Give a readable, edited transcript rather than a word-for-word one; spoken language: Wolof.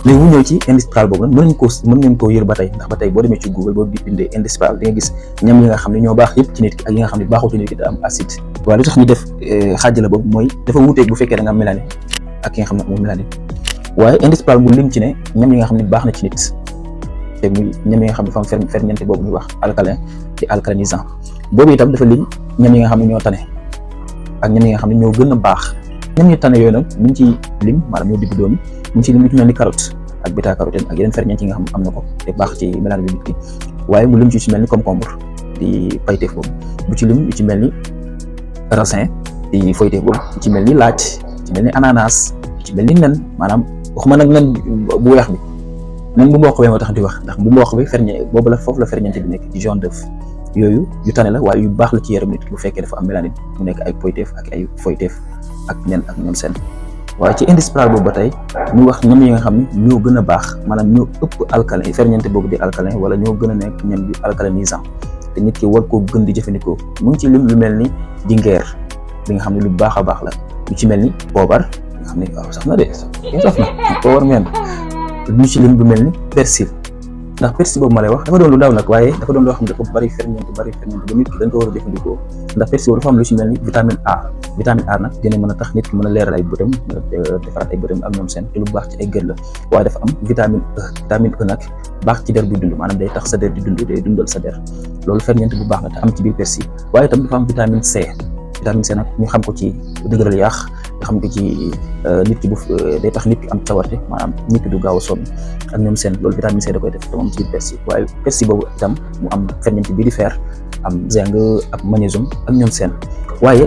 léegi mu ñëw ci indispral boobu nag mën ngeen koo yër ba tey ndax ba tey boo demee ci Google boo di bindee indispral di nga gis ñam yi nga xam ne ñoo baax yëpp ci nit ki ak yi nga xam ne baaxul ci nit ki te am acide. waaye lu tax ñu def xaajala boobu mooy dafa wuuteeg bu fekkee da nga am mélanine ak ki nga xam ne amul mélanine waaye indispral mu lim ci ne ñam yi nga xam ne baax na ci nit te muy ñam yi nga xam ne dafa am ferñeent boobu ñuy wax alcalin di alcalinisant boobu itam dafa lim ñam yi nga xam ne ñoo tane ak ñam yi nga xam ne ñoo gën a baax. ñam yi tane yooyu nag ñu ngi ci lim maanaam ñoo digg doomi ñu ngi ci lim lu ci mel ni carotte ak bêta carotène ak yeneen ferñeent yi nga xam ne am na ko te baax ci mélanine bi nit ki waaye mu lim ci mel ni concombre di payteef boobu bu ci lim lu ci mel ni raisin di foyteef boobu ci mel ni laaj ci mel ni ananas ci mel ni nen maanaam waxuma nag nen bu weex bi nen bu mboq bi moo tax di wax ndax bu mboq bi ferñeent boobu la foofu la ferñeent bi nekk ci jaune d'œuf yooyu yu tane la waaye yu baax la ci yaram nit ki bu fekkee dafa am mélanine mu nekk ay payteef ak ay foyteef ak nen ak ñoom seen waaye ci indispral boobu ba tey ñu wax ñam yi nga xam ne ñoo gën a baax maanaam ñoo ëpp alcalin ferñeent boobu di alcalin wala ñoo gën a nekk ñam bi alcalinisant te nit ki war koo gën di jëfandikoo mu ngi ci lim lu mel ni jingeer bi nga xam ne lu baax a baax la lu ci mel ni poobar nga xam ne waaw sax na de saf na poobar meen ñu ci lim lu mel ni persil ndax persil boobu ma lay wax dafa doon lu ndaw nag waaye dafa doon loo xam ne dafa bari ferñeent ba nit ki dañ ko war a jëfandikoo ndax persil boobu dafa am lu ci mel ni vitamine A nag dina mën a tax nit ki mën a leeral ay bëtam defaraat ay bëtam ak ñoom seen te lu baax ci ay gër la waaye dafa am vitamine E nag baax ci der buy dund maanaam day tax sa der di dund day dundal sa der loolu ferñeent bu baax la te am ci biir persil waaye itam dafa am vitamine C nag ñu xam ko ci dëgëral yaax nga xam ko ci nit ki bu day tax nit ki am cawarte maanaam nit ki du gaaw a sonn ak ñoom seen loolu vitamine C da koy def te moom ci biir persil waaye persil boobu itam mu am ferñeent bii di fer am zinc ak magnésium ak ñoom seen waaye